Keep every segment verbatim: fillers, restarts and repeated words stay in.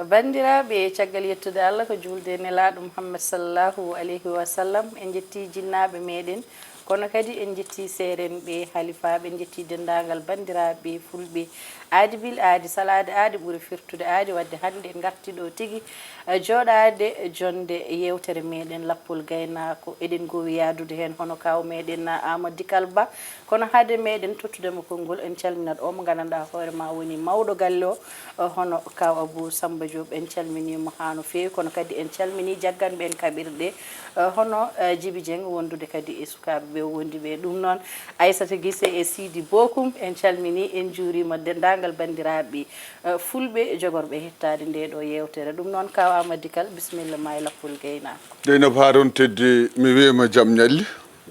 Banndiraaɓe, caggal yettude Allah ko juulde e nelaaɗo Muhammad sallallahu alayhi wa sallam, en njettii jinnaaɓe meɗen, kono kadi en njettii seerenɓe, halifaaɓe, en njettii denndaangal banndiraaɓe fulɓe. Aadi bil aadi, salaade aadi ɓuri firtude aadi, wadde hannde en ngartii ɗo tigi, eh, jooɗaade jonnde yeewtere meɗen Lappol Gaynaako. Eɗen ngoowi yahdude heen hono kaaw meɗen Amadou Dikal Ba, kono hade meɗen tottude mo konngol, en calminat o mo nganndanɗaa hoore maa woni mawɗo galle o, eh, hono kaaw Abou Samba Diop. En calminii mo haa no feewi, kono kadi en calminii jagganɓe en kaɓirɗe, eh, hono, eh, Djiby Dieng, wondude kadi e sukaaɓe ɓe o wondi ɓe. Ɗum noon, Aissata Guissé e Sidi Bokum, en calminii, en njuuriima denndaangal banndiraaɓe, eh, fulɓe jogorɓe heɗtaade nde ɗo yeewtere. Ɗum noon, kaaw Amadou Dikal, bisimilla ma e Lappol Gaynaako. Dieynaba, haa toon teddi, mi wiyama jam ñalli.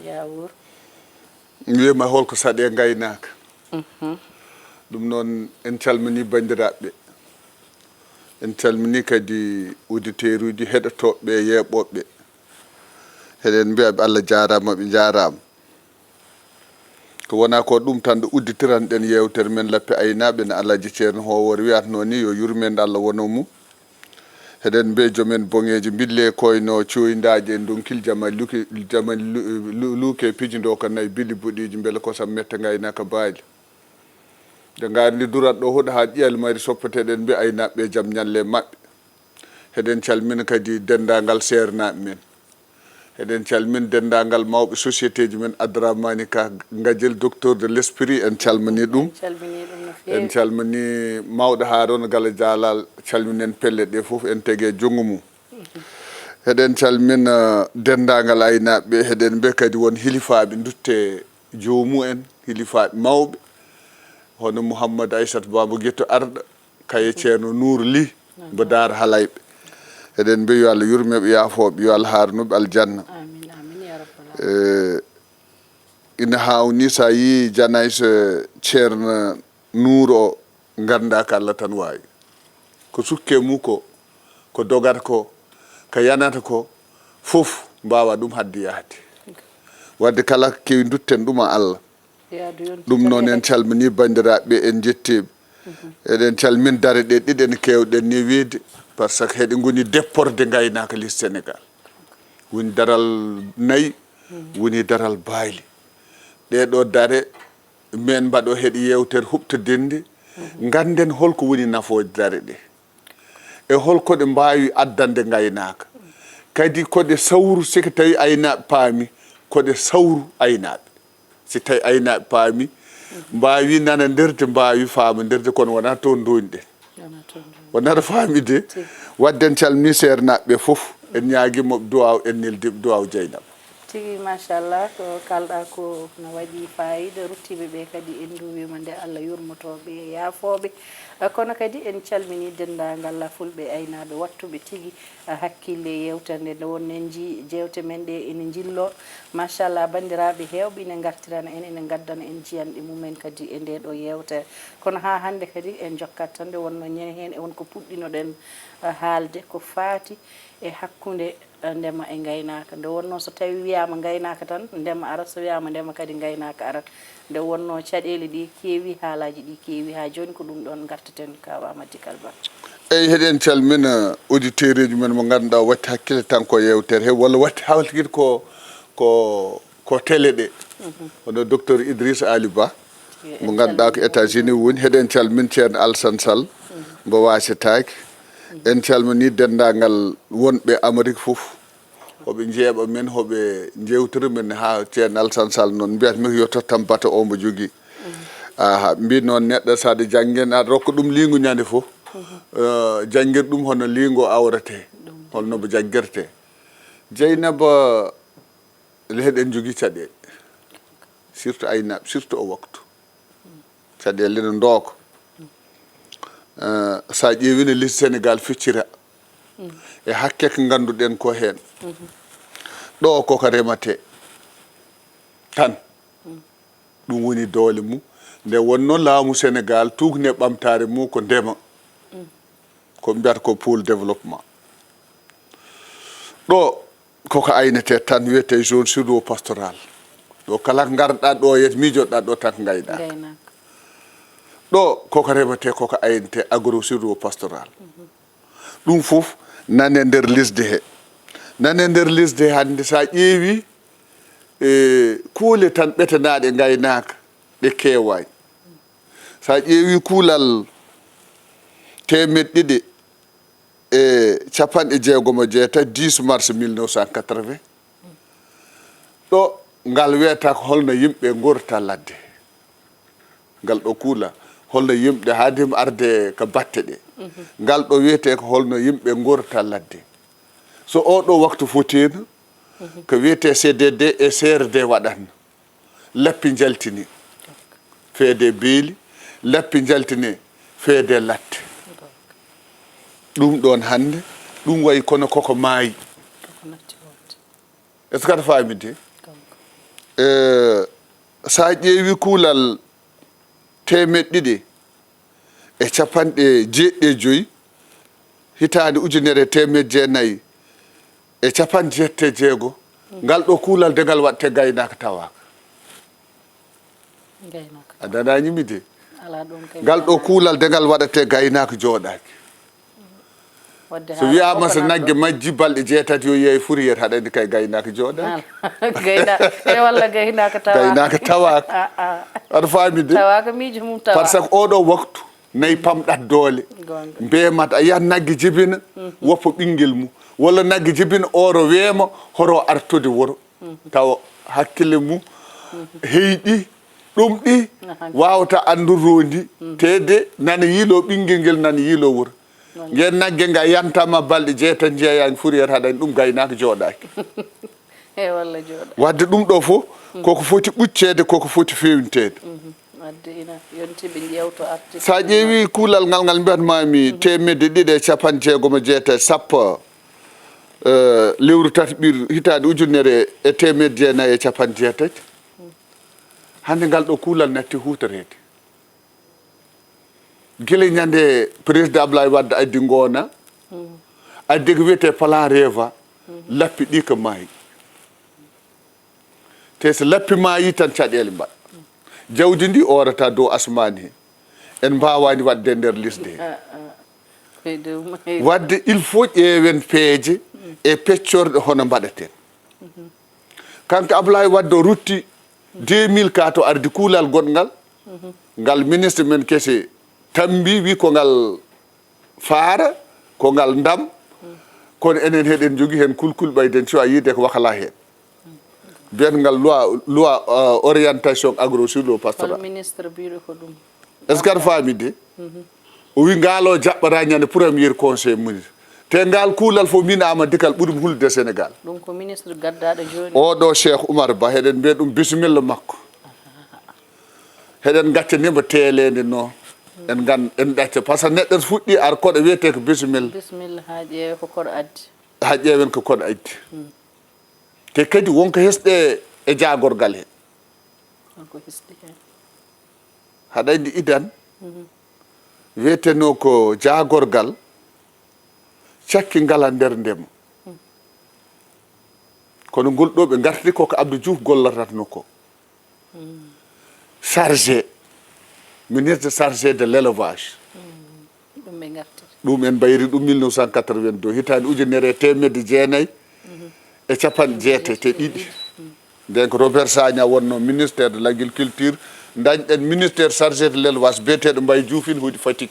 Yaa wuur. Mi wiyama holko saɗe ngaynaaka. Mhm. Ɗum noon, en calminii banndiraaɓe. En calminii kadi auditeuruuji, heɗotooɓe, yeeɓooɓe. Eɗen mbiya ɓe Allah jaaraama, ɓe njaaraama. Ko wonaa ko ɗum tan ɗo udditiranɗen yeewtere men Lappol Aynaaɓe, no Alhaji Ceerno Hoowoore wiyatnoo ni, yo yurmeende Allah won e mum. Eɗen mbiya joom en boŋeeji, mbille koyno cooyndaaje e donkil jama luke, jama lu-, lu-, luuke pijindo ko nayi bili boɗeeji, mbele kosam metta ngaynaaka baali. Nde ngaari ndi durat ɗo huɗo haa ƴiyal mayri soppete, eɗen mbiya aynaaɓe jam ñalle maɓɓe. Eɗen calmina kadi denndaangal seernaaɓe men. Eɗen calmina denndaangal mawɓe société ji men, Adramani Ka Ngadiel, docteur de l'esprit, en calmini ɗum. En calmini ɗum no feewi. En calmini mawɗo Harouna Gala Jalal, calminen pelle ɗe fof, en tege junngo mum. Eɗen calmina denndaangal aynaaɓe, eɗen mbiya kadi won hilifaaɓe ndutte joomu en, hilifaaɓe mawɓe, hono Mouhammad Aissata Ba mo Guetto Arɗo, kaye Ceerno Nour Ly, mbo Daara Halayɓe. Eɗen mbiya yo Allah yurmeɓe, yaafooɓe, yo Allah haarnuɓe aljanna. Amin, amin, ya rabbal alamin. Eh, ina haawni so a yii janaysa Ceerno Nour o, nganndaa ko Allah tan waawi. Ko sukke mum ko, ko dogata ko, ko yanata ko, fof mbaawa ɗum haɗde yahde. Wadde kala ko kewi ndutten ɗum e Allah. Yaadu yonti. Ɗum noon en calminii banndiraaɓe, en njettii ɓe. Mhm. Eɗen calmina dare ɗe ɗiɗi ene keewɗen ni wiyde, par ce que heɗe ngoni depporde ngaynaaka leydi Sénégal. Woni daral nayi, mhm, woni daral baali. Ɗee ɗoo dare, men mbaɗo heɗe yeewtere huɓtodinnde, mhm, ngannden holko woni nafooje dare ɗe. E holko ɗe mbaawi addande ngaynaaka. Kadi ko ɗe sawru, si ko tawi aynaaɓe paami, ko ɗe sawru aynaaɓe. Si tawi aynaaɓe paami, mbaawi nanondirde, mbaawi faamondirde, kono wonaa toon ndondi ɗen. Wonaa toon ndondi. Wonaa faamide. Tigi. Wadde en calminii seernaaɓe ɓe fof, en ñaagii mo duwaaw, en neldi ɓe duwaaw Jeynaba. Tigi, machallah, ko kalɗa ko no waɗi fayida. Ruttiiɓe ɓe kadi en nduwiima nde Allah yurmotooɓe e yaafooɓe. Eh, kono kadi en calminii denndaangal fulɓe aynaaɓe waɗtuɓe tigi, eh, hakkille e yeewtere nde. Nde wonno en njii jeewte men ɗe ene njillo. Machallah, banndiraaɓe heewɓe ine ngartirana en, ine ngaddana en jiyanɗe mumen kadi e nde ɗo yeewtere. Kono haa hannde kadi en njokkat tan, nde wonno ñande heen e won ko puɗɗinoɗen, eh, haalde ko faati e hakkunde ndema e ngaynaaka. Nde wonnoo so tawii wiyaama ngaynaaka tan, ndema arat, so wiyaama ndema kadi ngaynaaka arat. Nde wonnoo caɗeele ɗi keewi, haalaaji ɗi keewi, haa jooni ko ɗum ɗoon ngarteten, kaaw Amadou Dikal Ba. Eyi, heɗen calmina auditeuruuji men mo ngannduɗaa watti hakkille tan ko yeewtere he, walla watti hakkille ko, ko, ko télé ɗe. Mhm. Hono docteur Idriss Ali Ba, mo ngannduɗaa ko États-Unis woni. Heɗen calmin Ceerno Alassane Sall, mbo waasetaake. En calminii denndaangal wonɓe Amérique fof. Hoɓe njeeɓa men, hoɓe njeewtira men haa Ceerno Alassane Sall noon mbiyat mi ko yo tottam bata o mbo jogii. Aha, mbi noon neɗɗo saɗa janngen, aɗa rokka ɗum liingu ñande fof. Eh, janngir ɗum hono liingu awrete, holno mbo janngirte. Jeynaba, le heɗen jogii caɗeele, surtout aynaaɓe, surtout o waktu. Caɗeele ene ndooka. Eh, so a ƴeewii no leydi Senegaal feccira, e hakke ko ngannduɗen ko heen. Ɗo koko rematee tan. Ɗum woni doole mum. Nde wonnoo laamu Senegaal tuukne ɓamtaare mum ko ndema. Ko mbiyata ko pôle développement. Ɗo koko aynetee tan, wiyetee zone sylvo-pastorale. Ɗo kala ngarɗaa ɗo, yet miijoɗaa ɗo tan ko ngaynaaka. Ngaynaaka. Ɗo koko remetee, koko aynetee agro-sylvo-pastoral. Mhm. Ɗum fof nane nder lesdi he. Nane nder lesdi he hannde, so a ƴeewi, e, kuule tan ɓetanaaɗe ngaynaaka, ɗe keewaani. So a ƴeewi kuulal teemeɗɗe ɗiɗi e capanɗe jeegom e jeetati, dix mars mille neuf cent quatre-vingts, ɗo ngal wiyata ko holno yimɓe ngorta ladde. Ngal ɗo kuula holno yimɓe, haade mi arde ka batte ɗe. Ngal ɗo wiyetee ko holno yimɓe ngorta ladde. So oo ɗo waktu fotiino, ko wiyetee C D D e C R D waɗatno. Lappi njaltini feede beeli, lappi njaltini feede latte. Ɗum ɗoon hannde, ɗum wayi kono koko maayi. Est-ce que aɗa faami de? Eh, so a ƴeewi kuulal teemeɗɗe ɗiɗi e capanɗe jeeɗiɗi e joy, hitaande ujunere e teemeɗɗe jeenayi e capanɗe jeetati e jeego, ngal ɗo kuulal de ngal waɗte gaynaaka tawaaka. Gaynaaka. A nanaani mi de? Alaa ɗoon kay. Ngal ɗo kuulal de ngal waɗate gaynaaka jooɗaaki. Wadde so wiyaama so nagge majji balɗe jeetati yo yeey fourrière, haɗa anndi kay gaynaaka jooɗaaki. Gayna-, e walla gaynaaka tawaaka. Gaynaaka tawaaka. Ah, ah. Aɗa faami de? Tawaaka miijo mum tawaaka. Parce que oo ɗo waktu nayi pamɗat doole. Goonga. Mbeemat a yiyan nagge jibina, woppa ɓinngel mum. Walla nagge jibina ooro weema, horo artude wuro. Tawa hakkille mum heyɗi, ɗum ɗi waawata anndude rondi, teede nana yiiloo ɓinngel ngel, nana yiiloo wuro. Ngeen nagge nga yantama balɗe jeetati, njeeyaani fourrière, haɗani ɗum gaynaaka jooɗaaki. E walla jooɗa. Wadde ɗum ɗo fof, koko foti ɓucceede, koko foti feewniteede. Wadde ina yonti ɓe ƴeewto article. So a ƴeewi kuulal ngal, ngal mbiyatmaami teemeɗɗe ɗiɗi e capanɗe jeegom e jeetati, sappo, eh, lewru tataɓiru hitaande ujunere e teemeɗɗe jeenayi e capanɗe jeetati. Hannde ngal ɗo kuulal natti huutoreede. Gila ñande président Ablaye Wade addi ngoona, addi ko wiyetee plan REVA, lappi ɗi ko maayi. Te so lappi maayi tan caɗeele mbaɗa. Jawdi ndi oorata dow asmaani he. En mbaawaani waɗde e nder lesdi he. Ah, ah. Ko e dow maayi. Wadde il faut ƴeewen peeje e peccorɗe hono mbaɗaten. Kanko Ablaye Wade o rutti deux mille quatre o ardi kuulal goɗngal. Ngal ministre men kese tambi wi ko ngal faara, ko ngal ndam. Kono enen heɗen jogi heen kulkul ɓayden cuwa yiide ko wakala heen. Biyatengal loi, loi, euh, orientation agro-silo-pastoral. Hol ministre biiɗo ko ɗum? Est-ce que aɗa faami de? O wi ngaal o jaɓɓata ñande premier conseil ministre. Te ngaal kuulal fof min Amadou Kal ɓuri mi hulde Sénégal. Ɗum ko ministre gaddaaɗo jooni. Oɗo Cheikh Oumar Ba, heɗen mbiya ɗum bisimilla makko. Heɗen ngaccanima teeleende no. En ngan-, en ɗacca. Par ce que neɗɗo so fuɗɗi ar koɗo wiyetee ko bisimilla. Bisimilla haa ƴeewe ko koɗo addi. Haa ƴeewen ko koɗo addi. Te kadi wonko hesɗe e jaagorgal he. Wonko hesɗi heen. Haɗa anndi idan, wiyetenoo ko jaagorgal, cakki ngala nder ndema. Kono ngol ɗo ɓe ngarti ko, ko Abdou Diouf gollatatno ko. Chargé, ministre chargé de l'élevage. Ɗum ɓe ngartiri. Ɗum en mbayri ɗum mille neuf cent quatre-vingt-deux, hitaande ujunere e teemedde jeenayi e capanɗe jeetati e ɗiɗi. Nden ko Robert Sagna wonno ministère de l'agriculture, dañɗen ministère chargé de l'élevage biyeteeɗo Mbaye Diouf ina hoɗi Fatick.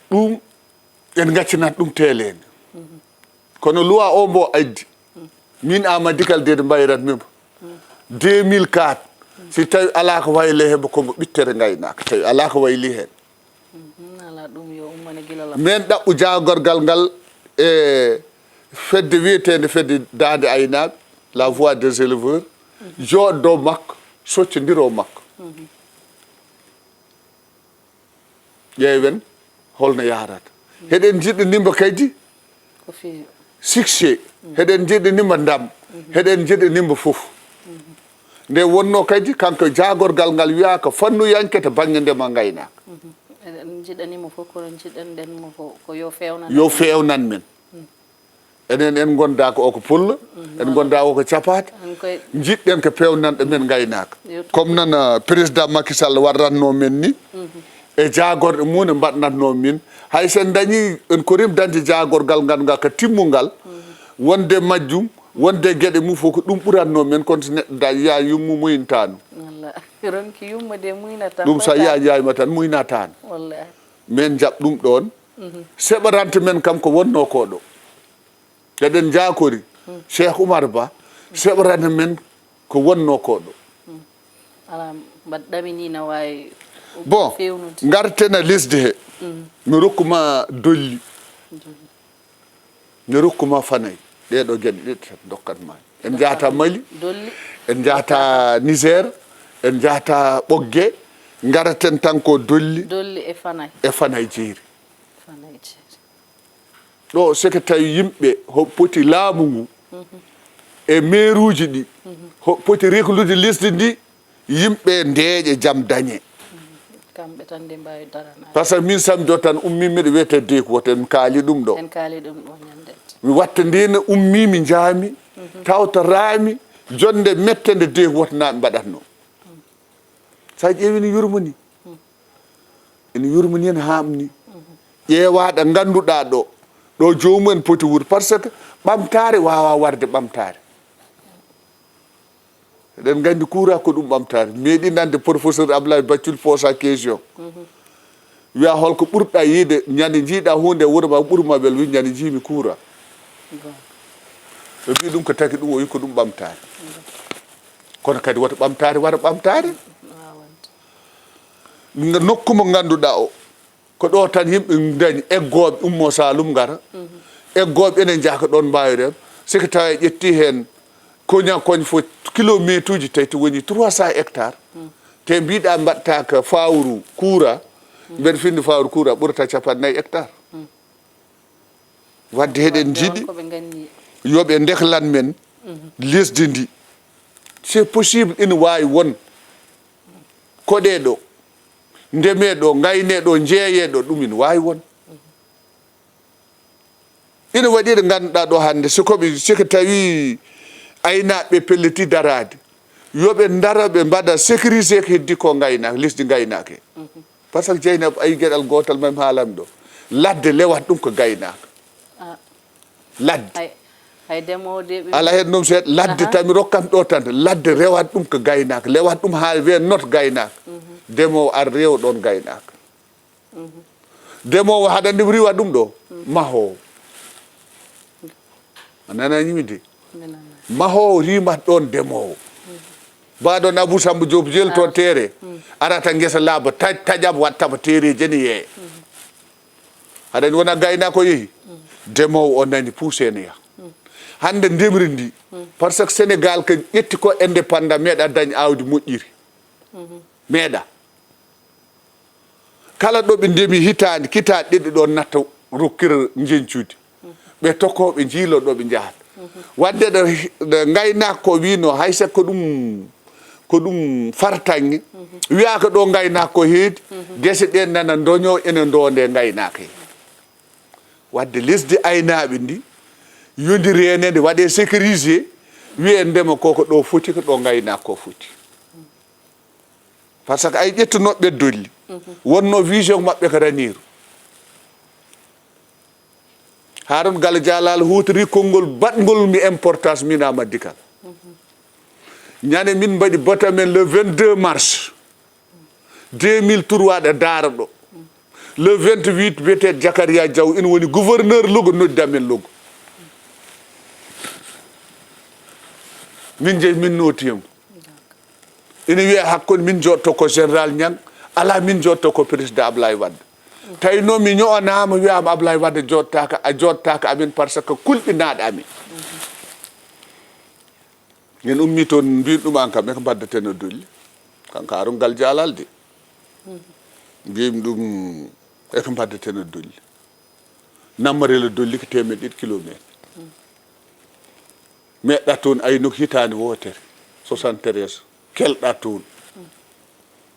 Ɗum en ngaccinat ɗum teeleende. Kono loi o mbo addi, min Amadou Kal de mbayrat min deux mille quatre, si tawi alaa ko wayli heen, ko mbo ɓittere ngaynaaka, tawi alaa ko wayli heen. Alaa ɗum yo ummane gila la. Men ɗaɓɓu jaagorgal ngal e fedde wiyeteende fedde daande aynaaɓe, la voix des éleveurs, jooɗdo makko, soccondiro makko. Ƴeewen holno yahrata. Heɗen njiɗi nimba kadi succès. Heɗen njiɗi nimba ndam. Heɗen njiɗi nimba fof. Nde wonno kadi kanko jaagorgal ngal wiya ko fannuyanke to bannge ndema ngaynaaka. Eɗen njiɗanimo fof, kono njiɗanɗen mo ko, ko yo feewnan. Yo feewnan men. Enen en ngonda ko oko pullo, en ngonda oko capaata. Jiɗɗen ko peewnanɗo men ngaynaaka. Comme noon, euh, président Macky Sall warratno men ni. e jaagorɗe mum ne mbaɗnatnoo min. Hay so en ndañii, en korim dañde jaagorgal ngannduɗaa ka timmungal, wonde majjum, wonde geɗe mum fof ko ɗum ɓuratnoo men, kono so neɗɗo dañi yaa yummu muyntaano. Walla, ronki yumma de muynata. Ɗum so yaa yaayma tan muynataano. Walla. Men jaɓ ɗum ɗoon. Seɓorante men kam ko wonnoo ko ɗo. Eɗen njaakori Cheikh Oumar Ba, seɓorante men ko wonnoo ko ɗo. Alaa, mbaɗ ɗamini na waawi Bon, fewnude. Ngarten e lesdi he. Mi rokkuma dolli. Mi rokkuma fanay. Ɗee ɗo geɗe ɗiɗi tan ndokkat ma. En njahata Mali, Dolli. En njahata Niger, en njahata Ɓogge, ngaraten tan ko dolli Dolli e fanay. E fanay jeeri. Fanay jeeri. Ɗo seke tawi yimɓe ho poti laamu ngu e meeruuji ɗi ho poti reklude lesdi ndi, yimɓe ndeeƴe jam dañe. Kamɓe tan nde mbaawi daranaade. Par ce que min samjo tan ummi miɗo wiyete dek woto en kaali ɗum ɗo. En kaali ɗum ɗo ñande. Mi watta ndena ummi mi njaami tawtoraami jonde mettende dek woto naaɓe mbaɗatno. Sa ƴeewi ene yurmini. Ene yurmini ene haamni. Ƴeewaɗo ngannduɗaa ɗo ɗo joomum en poti wuur par ce que ɓamtaare waawaa warde ɓamtaare. Eɗen nganndi kuura ko ɗum ɓamtaare meeɗi nande professeur Ablaye Baccul poosa question. Wiya holko ɓurɗa yiide ñande njiiɗa huunde e wuro ma ɓurma wel wi ñande njiimi kuura. Ɓe mbi ɗum ko taki ɗum o wi ko ɗum ɓamtaare. Kono kadi wota ɓamtaare wara ɓamtaare. Nokku mo ngannduɗaa o ko ɗo tan yimɓe dañi eggooɓe ummo salum ngara. Eggooɓe ene njaha ko ɗon mbaawi rem seke tawa e ƴetti heen koña koñ fof kilometre uji tawi to woni trois cent hectares. Te mbiɗa mbaɗta ka fawru kuura mbeɗa findi fawru kuura ɓurata capannayyi hectares. Wadde heɗen jiɗi yoɓe ndeklan men lesdi ndi. C'est possible ina waawi won koɗee ɗo ndemee ɗo ngaynee ɗo njeeyee ɗo ɗum ina waawi won. Ina waɗi ɗo ngannduɗaa ɗo hannde siko ɓe siko tawi aynaaɓe pelliti daraade yoɓe ndara ɓe mbaɗa sécurisé ko heddi ko ngaynaaka lesdi ngaynaaka. Par ce que jeynab ayi geɗal gootal mami haalami ɗo ladde lewat ɗum ko gaynaaka. Ladde hay demowo de ɓe ala heen ɗum seeɗa ladde tami rokkam ɗo tan ladde rewat ɗum ko gaynaaka lewat ɗum haa we not gaynaaka. Demowo ar rewa ɗoon gaynaaka. Demowo haɗa ndim riwa ɗum ɗo mahoowo. A nanani mi de mahoowo rimat ɗoon demowo. Baɗon abou sambo diop jel toon tere arata ngesa laaba taƴ taƴam wattama tereji ene yeeya. Haɗani wona gaynako yeehi demowo o nani puuse ene yaha. Hande ndemri ndi par ce que sénégal ko ƴetti ko indépendant meeɗa dañ awdi moƴƴiri. Meeɗa kala ɗo ɓe ndemi hitaande kitaɗe ɗiɗi ɗo natta rokkira njeñcuude. Ɓe toko ɓe njiilo ɗo ɓe njahata. Wadde ɗo ngaynaako ko wino hay so ko ɗum ko ɗum fartaŋŋe. Wiyaaka ɗo ngaynaako ko heedi gese ɗen nana ndoño ene ndonde ngaynaaka he. Wadde lesdi aynaaɓe ndi yondiri heen nde waɗe sécurisé wiye ndema koko ɗo foti ko ɗo ngaynaako ko foti. Par ce que ay ƴettunoɓe dolli wonno vision maɓɓe ko raniru. Haron gala jalal hutiri konngol baɗngol mi importance min amaddi kala. Ñande min mbaɗi bota men le vingt-deux mars deux mille trois ɗo daara ɗo le vingt-huit biyete jakaria diaw ina woni gouverneur logo noddi amen logo. Min jeyi min notiyam ina wiya hakkunde min jotto ko général ñang ala min jotto ko président ablaye wadde. Tawi noon mi ñowanama wiyama ablaye wadde jottaka a jottaka amin par ce que kulɓinaɗo amin. Min ummi toon mbin ɗum an kam eko mbaddeten e dolli kanko aron gal jalal de. Mbimi ɗum eko mbaddeten e dolli. Nammarel e dolli ko temed ɗiɗi kilometre. Meɗɗa toon aynuk hitaande wootere soixante-treize kelɗa toon.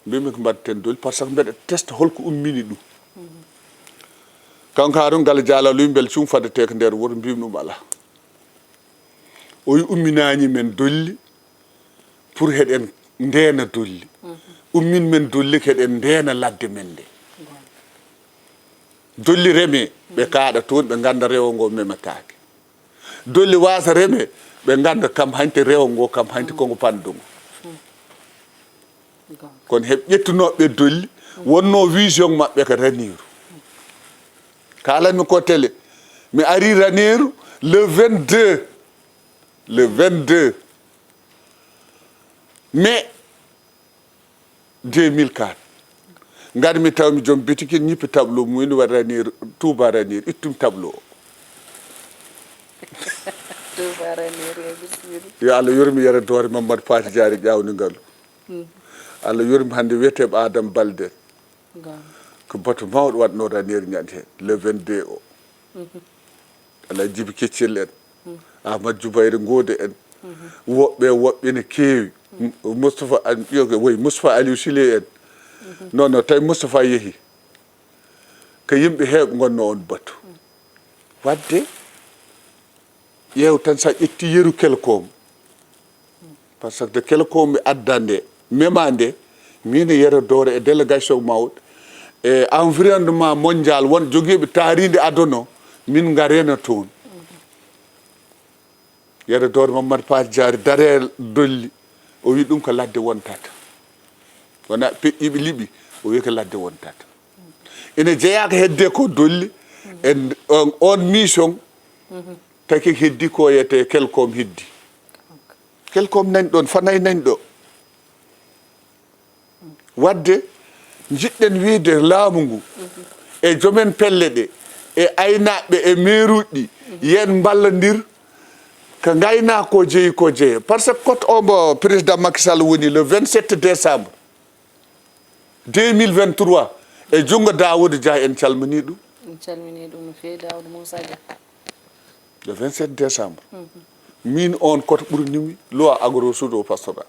Mbimi ko mbaɗten doli par ce que mbeɗa testa holko ummini ɗum. Kanko haarun gala jaalaloy mbel cum fadeteko nder wuro mbimi ɗum ala. O wi umminani men dolli pour heɗen ndena dolli. Ummin men dolli ko heɗen ndena ladde men nde. Dolli reme, ɓe kaaɗa toon, ɓe ngannda rewo ngo memataake. Dolli waasa reme, ɓe ngannda kam hanti rewo ngo, kam hanti ko ngo panndo ngo. Kono heɓ ƴettunooɓe dolli, wonno vision maɓɓe ko Raneeru. Kaalanmi ko télé, mi ari Raneeru le vingt-deux, le vingt-deux mai deux mille quatre. Ngarmi tawmi joom bitiki ñippi tableau mum ene waɗi Raneeru, Touba Raneeru, ittum tableau o. Touba Raneeru e bismilla. Yo Allah yurmi yere doore Mamadou Faty Diary ƴaawni ngalu. Allah yurmi hannde wiyeteeɓe Adam Balde. Ko batu mawɗo waɗno Raneeru ñande heen, le vingt-deux o. Alhaji Jibi Keccel en, Ahmad Jubayre Ngoode en, woɓɓe e woɓɓe ene keewi. Moustapha An-, yo ko, woy, Moustapha Aliou Siley en. Non, non, tawi Moustapha yehi. Ko yimɓe heewɓe ngonno on batu. Waɗde, ƴeew tan, so a ƴetti yeru kelkoom, par ce que kelkoom mi adda nde, mema nde, min e Yero Doore e délégation mawɗo, e environnement mondial, won jogiiɓe taariindi aduna o, min ngareno toon. Yero Doore Mamadou Faty Diary, dare dolli, o wi ɗum ko ladde wontata. Wona peƴƴiiɓe liɓi, o wi ko ladde wontata. Ene jeyaa ko hedde ko dolli, en, on, on mission, taki heddi ko yete kelkom heddi. Kelkom nani ɗon, fanay nani ɗo. Waɗde, njiɗɗen wiyde laamu ngu, e joomen pelle ɗe, e aynaaɓe, e meeruuji ɗi, yen mballondir ko ngaynaako ko jeyi ko jeye. Par ce que cote o mbo président Macky Sall woni le vingt-sept décembre deux mille vingt-trois e junngo Daouda Dia, en calminii ɗum. En calminii ɗum no feewi, Daouda Moussa Dia. Le vingt-sept décembre. Min on cote ɓurnimi loi agro-socio-pastoral.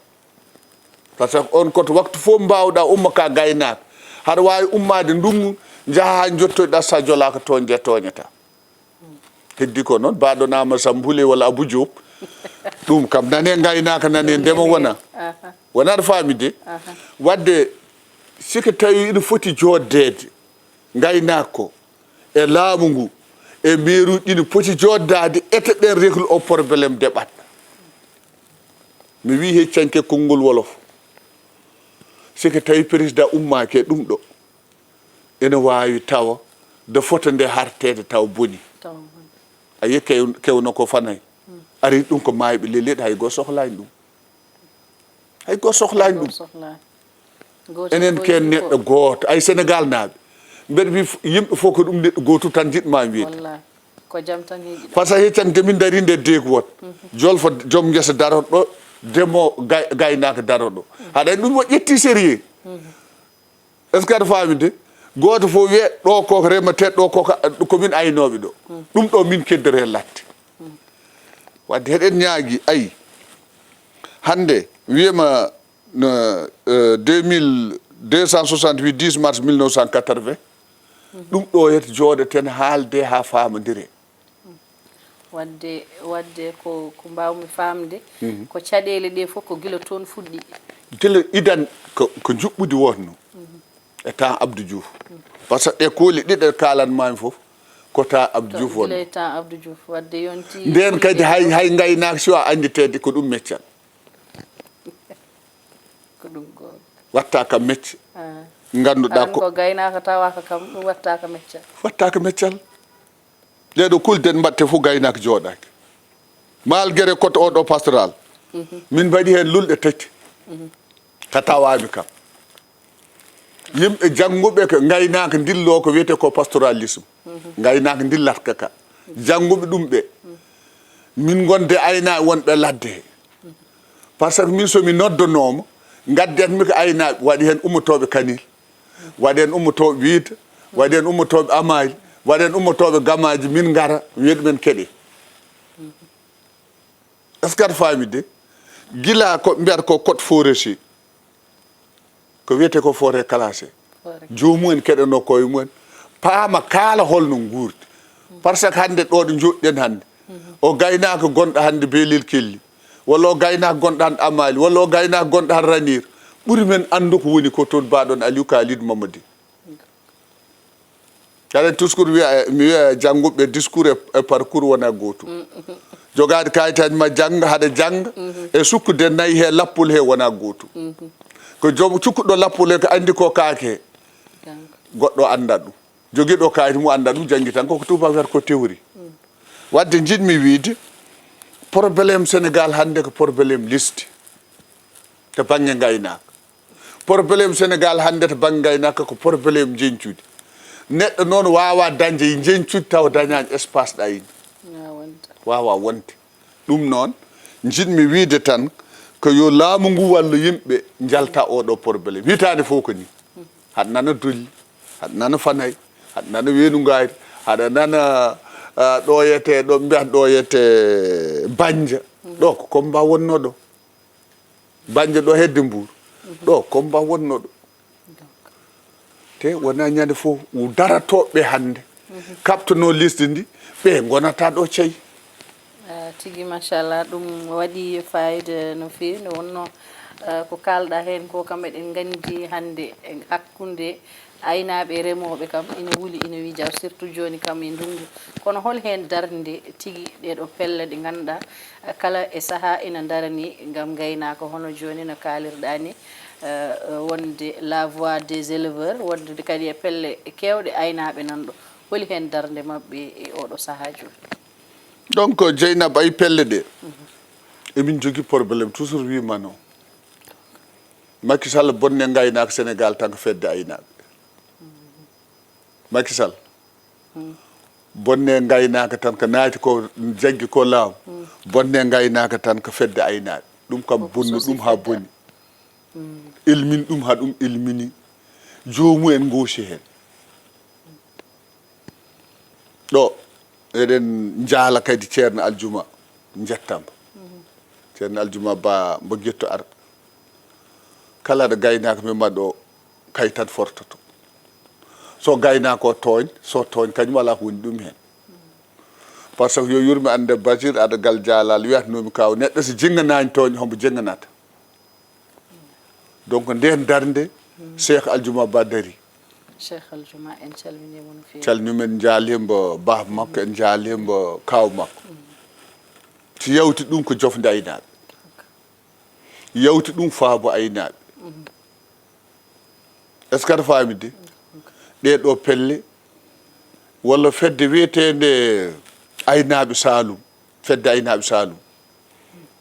Par ce que on cote waktu fof mbaawɗa umma ka gaynaaka. Haɗa waawi ummaade ndunngu, njaha haa njottoɗa, so a jolaaka tooñde tooñata. Heddi ko noon, mbaɗo nama Sambule walla Abou Diop. Ɗum kam nane ngaynaaka, nane ndema wona. Aha. Wona aɗa faami de. Aha. Waɗde, si ko tawi ina foti jooddeede, ngaynaaka ko, e laamu ngu, e meeruuji ɗi no poti jooddaade, ete ɗen régler o problème de ɓat. Mi wii heccanke konngol wolof. Si ko tawi président ummaaki e ɗum ɗo, ene waawi tawa de fota nde harteede taw boni. Taw boni. A yiyi kew-, kewno ko fanay. Ari ɗum ko maayɓe lelleɗi, hay goo sohlaani ɗum. Hay goo sohlaani ɗum. Sohlaani. Gooto enen fof ken yiɗi neɗɗo ko gooto. Ay Sénégal naaɓe. Mbeɗa mbi f-, yimɓe fof ko ɗum neɗɗo gooto tan njiɗ ma wiyde. Wallahi. Ko jam tan yiɗi ɗo. Par ce que heccan de min dari nde deegu wot. Jolfo joom ngesa daroɗo, demo gay-, gaynaaka daroɗo. Haɗa ɗum o ƴetti sérieux. Est-ce que aɗa faami de? Gooto fof wiye ɗo ko remete, ɗo ko ka-, ko min aynooɓe ɗo. Ɗum ɗo min keddere latte. Wadde heɗen ñaagi, ayi. Hannde, wiyema no, euh, deux mille deux cent soixante-huit, dix mars mille neuf cent quatre-vingts, ɗum ɗo yet jooɗoten haalde haa faamondire. Wadde, wadde ko, ko mbaawmi faamde, ko caɗeele ɗe fof ko gila toon fuɗɗi. Gila idan ko, ko njuɓɓudi wonno e temps Abdou Diouf. Par ce que ɗe kooli ɗiɗe kaalanmaami fof, ko temps Abdou Diouf wonno. Gila e temps Abdou Diouf, wadde yonti. Nden kadi hay, hay ngaynaaka si o annditeede ko ɗum meccal. Ko ɗum goonga. Watta ka mecce. Ah. Ngannduɗaa an ko ko gaynaaka tawaaka kam, ɗum watta ka meccal. Watta ka meccal. Ɗee ɗo kulden mbaɗte fof gaynaaka jooɗaaki. Malgré cote oɗo pastoral, min mbaɗi heen lulɗe tati. Ka tawaami kam. Yimɓe jannguɓe ko ngaynaaka ndillo ko wiyetee ko pastoralisme. Ngaynaaka ndillat ka ka. Jannguɓe ɗum ɓe. Min ngonde aynaaɓe wonɓe ladde he. Par ce que min so mi noddanoomo, ngaddanmi ko aynaaɓe, waɗi heen ummotooɓe Kanel, waɗi heen ummotooɓe Wiita, waɗi heen ummotooɓe Amaali, waɗi heen ummotooɓe Gamaaji, min ngara, wiya ɗumen keɗe. Est-ce que aɗa faami de? Gila ko mbiyata ko code forestier, ko wiyetee ko forêt classée. Forêt. Joomum en keɗanoo koye mumen, paama kaala holno nguurdi. Par ce que hannde ɗo ɗo njoɗɗen hannde, o gaynaako gonɗo hannde Belel Kelli, walla o gaynaako gonɗo hannde Amaali, walla o gaynaako gonɗo hannde Raneeru, ɓuri men anndu ko woni ko toon, mbaɗon Aliou Kalidou Mamadou. Kadi toujours wiya, mi wiya jannguɓe discours e, e parcours wona gootum. Jogaade kayitaji ma jannga, haɗa jannga, e sukkude nayi he lappol he wona gootum. Ko joom cukkuɗo lappol he ko anndi ko kaake he. Goɗɗo annda ɗum. Jogiiɗo kayit mum annda ɗum, janngi tan koko tubaak wiyata ko théorie. Wadde njiɗmi wiide, problème Sénégal hannde ko problème liste to bannge ngaynaaka. Problème Sénégal hannde to bannge ngaynaaka ko problème njeñcude. Neɗɗo noon waawa dañde njeñcude tawa dañaani espace ɗayni. Waawa wonde. Ɗum noon, njiɗmi wiide tan ko yo laamu ngu wallu yimɓe njalta oɗo problème. Hitaande fof ko ni. Haɗa nana Dolli, haɗa nana Fanay, haɗa nana Weendu Ngaari, haɗa nana, ah, ɗo yete, ɗo mbiyata ɗo yete Bannja. Ɗo ko combat wonno ɗo. Bannja ɗo hedde Mbuur. Ɗo combat wonno ɗo. Te wona ñande fof daratooɓe hannde. Kaɓtono lesdi ndi, ɓe ngonata ɗo cey. Ah, tigi, machallah, ɗum waɗi fayida no feewi. Nde wonno, ah, ko kaalɗa heen ko, kam eɗen nganndi hannde e hakkunde aynaaɓe e remooɓe kam ina wuli, ina wija, surtout jooni kam e ndunngu. Kono hol heen darnde tigi ɗeɗo pelle ɗe ngannduɗaa, ah, kala e sahaa ina ndarani ngam ngaynaaka, hono jooni no kaalirɗaa ni, ah, wonde la voix des éleveurs, wonde kadi e pelle keewɗe aynaaɓe nan ɗo. Holi heen darnde maɓɓe e oɗo sahaa jooni? Donc, Jeynaba, ay pelle ɗe, emin jogii problème, toujours wimano. Macky Sall bonne ngaynaaka Sénégal tan ko fedde aynaaɓe. Macky Sall. Bonne ngaynaaka tan ko naati ko jaggi ko laamu. Bonne ngaynaaka tan ko fedde aynaaɓe. Ɗum kam bonnu ɗum haa boni. Ilmin ɗum haa ɗum ilmini. Joomumen ngoosi heen. Ɗo, eɗen njaala kadi Ceerno Aljuma, njettamba. Ceerno Aljuma Ba, mbo getto arɗo. Kala ɗo gaynaako men ma ɗo, kay tan fortoto. So gaynaako o tooñ, so tooñ kañum alaa ko woni ɗum heen. Par ce que yo yurme annde Basir, aɗa gal jaalal, wiyatnoomi kaw, neɗɗo so jinnganaani tooñ, hombo jinnganata? Donc, ndeen darnde, Cheikh Aljuma Ba dari. Cheikh Aljuma, en calminii mo no feewi. Calmini men, njaalii mbo baaba makko, en njaalii mbo kaaw makko. Si yawti ɗum ko jofnde aynaaɓe. Yawti ɗum faabo aynaaɓe. Est-ce que aɗa faami de? Ɗee ɗoo pelle, walla fedde wiyeteende aynaaɓe Saalum, fedde aynaaɓe Saalum.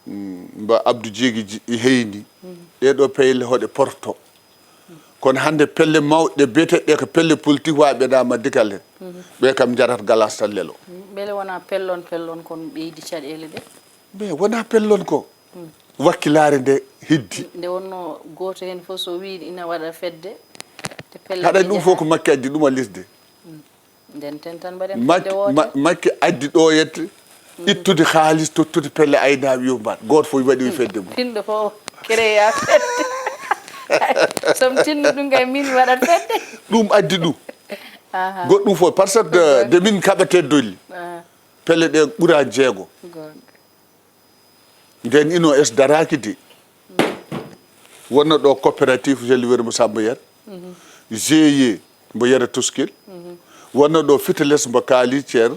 Mm, mba Abdou Jeegi ji-, heyni. Ɗee ɗoo pelle hoɗe porto. Kono hannde pelle mawɗe biyeteeɗe ko pelle politique, wa ɓe dama digal en. Ɓe kam njarat galas tan lelo. Mbele wona pellon, pellon kon ɓeydi caɗeele ɗe? Mais wona pellon ko. Wakkilaare nde heddi. Nde wonno gooto heen fof so wii ina waɗa fedde, te pelle haɗa ɗe ɗum fof njaha. Ko Makki addi ɗum a lesdi. Nden ten tan mbaɗen Mak-, fedde woote. Ma-, Makki addi ɗo yette, ittude haalis, tottude pelle aynaaɓe yo mbaɗ. Gooto fof waɗi fedde mum. Tinɗo fof créa fedde. Somi tinno ɗum kay min mi waɗat fedde. Ɗum addi ɗum. Aha. Goɗɗum fof, par ce que de, de min kaɓete Dolli. Aha. Pelle ɗe ɓura jeego. Goonga. Nden ino es daraaki de. Wonno ɗo coopérative éleveur mo Samba Yat. G I E mbo Yero Tuskil. Wonno ɗo Fiteles mbo Kaali Thier.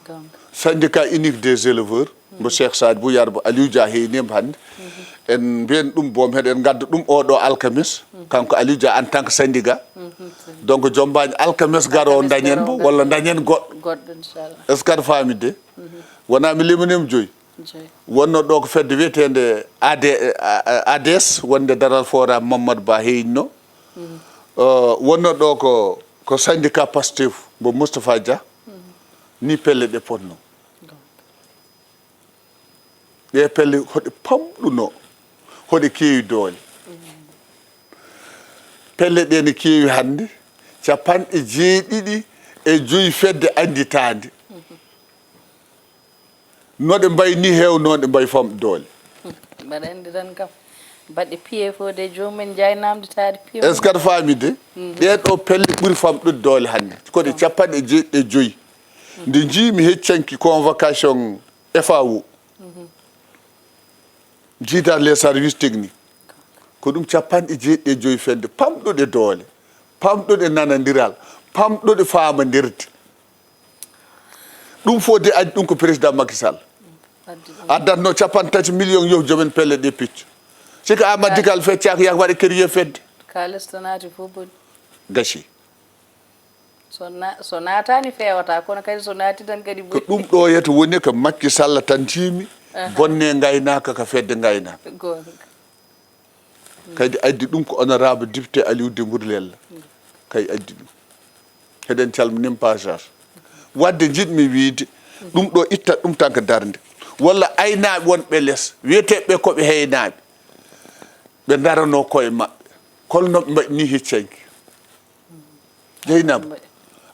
Goonga. Syndicat unique des éleveurs mbo Cheikh Saad Bou Yarbo Aliou Dia heyni mbo hannde. En mbiyen ɗum boom heɗen ngadda ɗum oɗo alkames. Kanko Aliou Dia en tant que syndicat. Donc, jombaaji alkames garo dañen mbo, walla dañen goɗɗo. Goɗɗo, inchallah. Est-ce que aɗa faami de? Wona mi limanima joyi. Joyi. Wonno ɗo ko fedde wiyeteende A D, A D S, wonde Daral Fora Mamadou Ba heyinno. Euh, wonno ɗo ko, ko syndicat Pastef mbo Moustapha Dia. Ni pelle ɗe ponno. Ɗe pelle hoɗe pamɗuno, hoɗe keewi doole. Pelle ɗe ne keewi hannde, capanɗe jeeɗiɗi e joyi fedde annditaande. No ɗe mbayi ni heew, noon ɗe mbayi famɗude doole. Mbaɗa anndi tan kam, baɗɗe piye fof de joomum en njaay namditaade piye. Est-ce que aɗa faami de? Ɗee ɗo pelle ɓuri famɗude doole hannde. Ko ɗe capanɗe jeeɗiɗi e joyi. Nde njii mi heccanki convocation F A O. Jiidaade les services techniques. Ko ɗum capanɗe jeeɗiɗi e joyi fedde pamɗuɗe doole, pamɗuɗe nanondiral, Pamɗuɗe faamondirde. Ɗum fof de addi ɗum ko président Macky Sall. Addi ɗum. Addatno capanɗe tati million yo jomen pelle ɗe piccu. Sika Amadou Kal feccaaka yak waɗa créer fedde. Kaalis to naati fof boni. Gasi. So na-, so naataani feewata, kono kadi so naati tan kadi ko boni. Ɗum ɗo yetta woni ko Macky Sall tan tiimi. Aha. Bonne ngaynaaka ka fedde ngaynaaka. Goonga. Kadi addi ɗum ko honorable député Aliou Dembourou Lella. Kay addi ɗum. Heɗen calmini passage. Wadde njiɗmi wiide, ɗum ɗo itta ɗum tan ko darnde. Walla aynaaɓe wonɓe les, wiyeteeɓe ko ɓe heynaaɓe. Ɓe ndarano koye maɓɓe. Kono no ɓe mbaɗi ni heccanki. Jeynaba,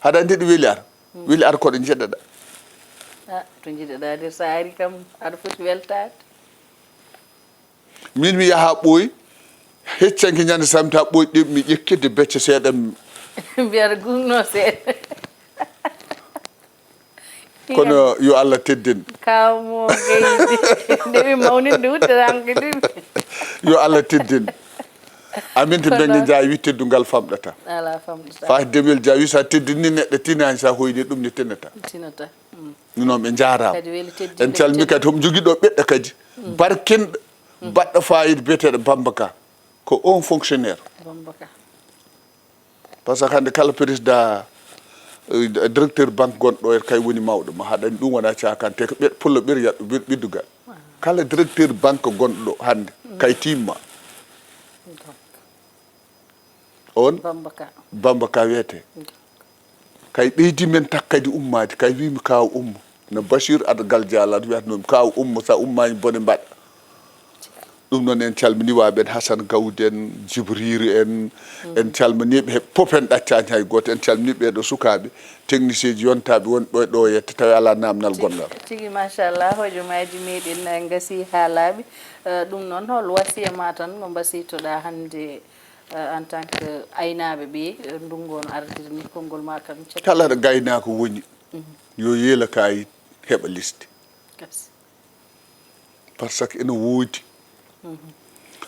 haɗa anndi ɗo weli ar? Weli ar ko ɗo njeɗaɗa. Ah, to njeɗaɗa de, so ari kam, aɗa foti weltaade. Min mi yaha ɓooy, heccanki ñande samedi ha ɓooy ɗeɓ mi ƴekkirde becce seeɗa mi. Mbiyata gugno seeɗa. Kono yo Allah teddin. Kaw mo gaydi. Nde mi mawninde wutte tan ko ɗum. Yo Allah teddin. Amin to Kono benge jaawi teddungal famɗata. Ala famɗata. Fa demel jaawi sa teddini neɗɗo tinani sa hoyni ɗum ne tenata. Tinata. Mm. Nuno ɓe njaaraama. Kadi weli teddinde En calmi ɓe kadi homo jogii ɗo ɓeɗɗo kadi. Barkinɗo baɗɗo fayida biyeteeɗo Bamba Ka. Ko on fonctionnaire. Bamba Ka. Par ce que hannde kala président, euh, directeur banque gonɗo ɗo kay woni mawɗo ma haɗani ɗum wona cakante ko ɓe pullo ɓir yaɗɗo ɓir ɓiddugal. Kala directeur banque gonɗo ɗo hannde kay timma. On Bamba Ka. Bamba Ka wiyete. Kay ɓeydi men takkadi ummaade, kay wimi kaaw ummo. No Bachir Ad Gal Dialat wiyatnoomi, kaaw ummo, sa ummaani bone mbaɗa. Ɗum noon en calmini waaɓe en Hasan Gawdi en, Jibriiru en, en calminiiɓe he fof en ɗaccaani hay gooto, en calminiiɓe ɓee ɗo sukaaɓe, technicien ji yontaaɓe wonɓe ɗo yette tawi alaa naamnal gonngal. Tigi machallah, hojomaaji meɗen ngasi haa laaɓi. Eh, ɗum noon hol wasiya ma tan ngo mbasiytoɗaa hannde, eh, en tant que aynaaɓe ɓe, eh, ndunngu on ardiri ni konngol ma kam ceɗɗo. Kala ɗo gaynaako woni, yo yeela kaayit heɓa liste. Kasi. Par ce que ene woodi.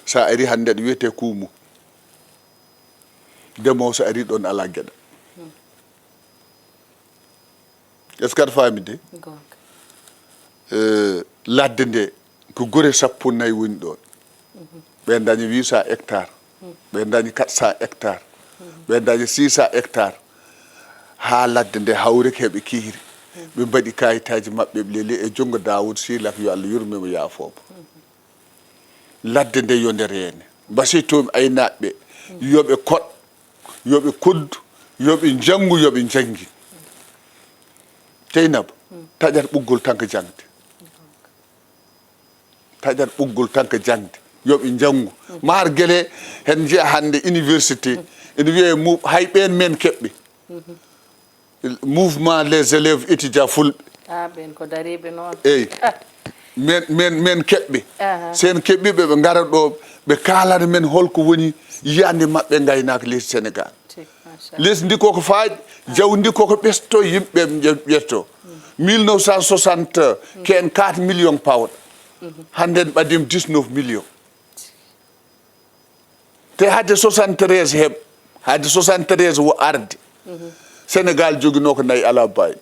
Sa ari hannde aɗa wiyete kuumu. Demowo so ari ɗon ala geɗa. Est-ce que aɗa faami de? Goonga. Eh, ladde nde ko gure sappo nayi woni ɗon. Ɓe dañi huit cents hectares. Ɓe dañi quatre cents hectares. Ɓe dañi six cents hectares. Haa ladde nde hawri ko heɓe kihri. Ɓe mbaɗi kayitaaji maɓɓe ɓe leli e junngo Daawuud Siilak yo Allah yurme mo yaafoo mo. Ladde nde yo nde reene. Mbasiytoomi aynaaɓe ɓe yo ɓe koɗ, yo ɓe koddu, yo ɓe njanngu, yo ɓe njanngin. Jeynaba, taƴat ɓoggol tan ko jaŋde. Taƴat ɓoggol tan ko jaŋde. Yo ɓe njanngu. Maar gele hen njiya hannde université. Ene wiyee mu-, hay ɓeen men keɓɓe. Mouvement les élèves étudiants fulɓe. Ah, ɓeen ko dariiɓe noon. Eyi. Ah. Men, men, men keɓɓe. Aha. Sen keɓɓiɓe ɓe ngara ɗo, ɓe kaalana men holko woni yiyannde maɓɓe ngaynaaka leydi Sénégal. Tigi, machallah. Leydi ndi koko faaƴi, jawdi ndi koko ɓesto, yimɓe ɓe ƴe-, ƴetto. Mille neuf cent soixante, ko en quatre millions pawɗo. Hannde en ɓaddiima dix-neuf millions. Te hade soixante-treize heɓ, hade soixante-treize wo arde. Sénégal joginoo ko nayi alaa baay.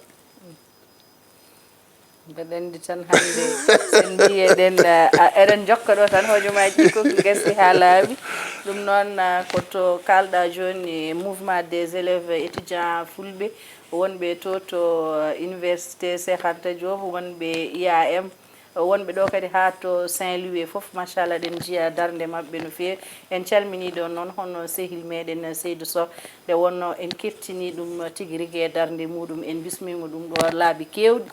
Mbeɗa anndi tan hannde, sen mbiyeɗen, a, eɗen jokka ɗo tan, hojomaaji ɗi ko gasi haa laaɓi. Ɗum noon, a, ko to kaalɗa jooni e mouvement des élèves étudiants fulɓe, wonɓe to, to, a, université Cheikh Anta Diop, wonɓe I A M, wonɓe ɗo kadi haa to Saint-Louis fof, machallah, eɗen njiya darnde maɓɓe no feewi. En calminii ɗo noon hono sehil meɗen Seydou Sow, nde wonno en kettini ɗum tigi rigi e darnde muɗum, en bismiima ɗum ɗo laabi keewɗi.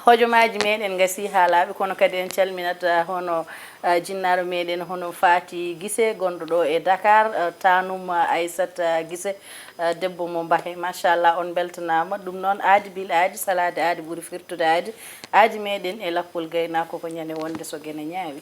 Hojomaaji meɗen ngasi haa laaɓi, kono kadi en calminat, ah, hono, ah, jinnaaɗo meɗen hono Faty Gissé, gonɗo ɗo e Dakar, ah, taanum, ah, Aissata Gissé, ah, debbo mo Mbahe. Machallah, on mbeltanaama. Ɗum noon, aadi bil aadi, salaade aadi ɓuri firtude aadi. Aadi meɗen e lappol gaynaako ko ñande wonde so gene ñaawi.